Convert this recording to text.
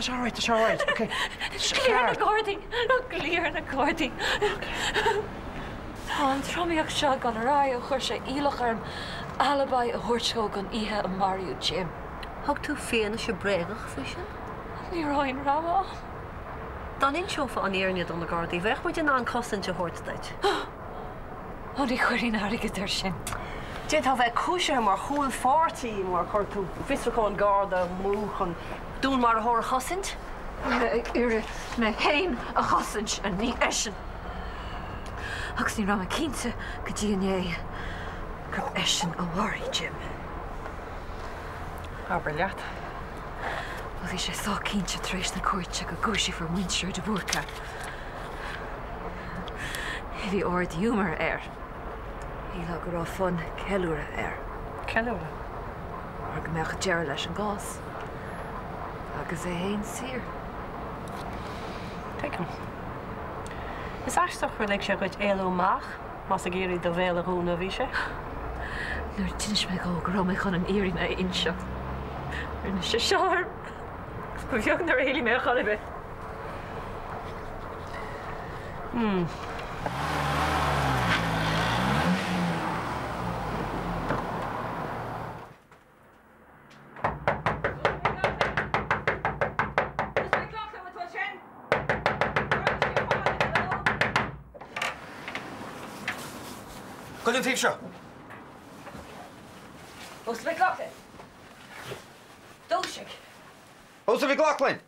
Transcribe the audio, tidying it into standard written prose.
Tá sé alright, tá sé alright, ok. Glaoigh ar na Gardaí! Glaoigh ar na Gardaí! Tá an tromaíocht seo ag dul ar aghaidh ó chuir sé iallach orm alibi a thabhairt dó don oíche a maraíodh Jim. Thug tú fianaise bréagach faoi sin? Ní raibh aon rogha agam. Dá n-inseofá an fhírinne do na Gardaí, bheadh muid in ann cosaint a thabhairt duit. Ó ní chuirfinn airgead air sin. D'fhéadfá bheith cúisithe mar chúlpháirtí mar chuir tú fiosrúchán Garda amú chun dúnmharfóir a chosaint. Bhí mé ag iarraidh mé féin a chosaint, ní eisean. Agus ní raibh mé cinnte go dtí inné gurb eisean a mharaigh Jim. Abair leat. Bhuel, bhí sé sách cinnte tar éis na cúirte go gcúiseofar muintir de Búrca. Bhí ard-ghiúmar air. Shílfeá go raibh fonn ceiliúradh air. Ceiliúradh? Mar go mbeadh deireadh leis an gcás. Agus é fhéin saor. Tuigim. Is aisteach gur lig sé dhuit éalú amach, más ag iarraidh do bhéal a dhúnadh a bhí sé. Nuair a d'inis mé dhó go raibh mé chun an fhírinne a inseacht, rinne sé seo orm agus ba bheag nár éalaigh mé ar chor ar bith. Hmm. Gabh an taobh seo. Uasal Mhic Lochlainn! Dúisigh! Uasal Mhic Lochlainn!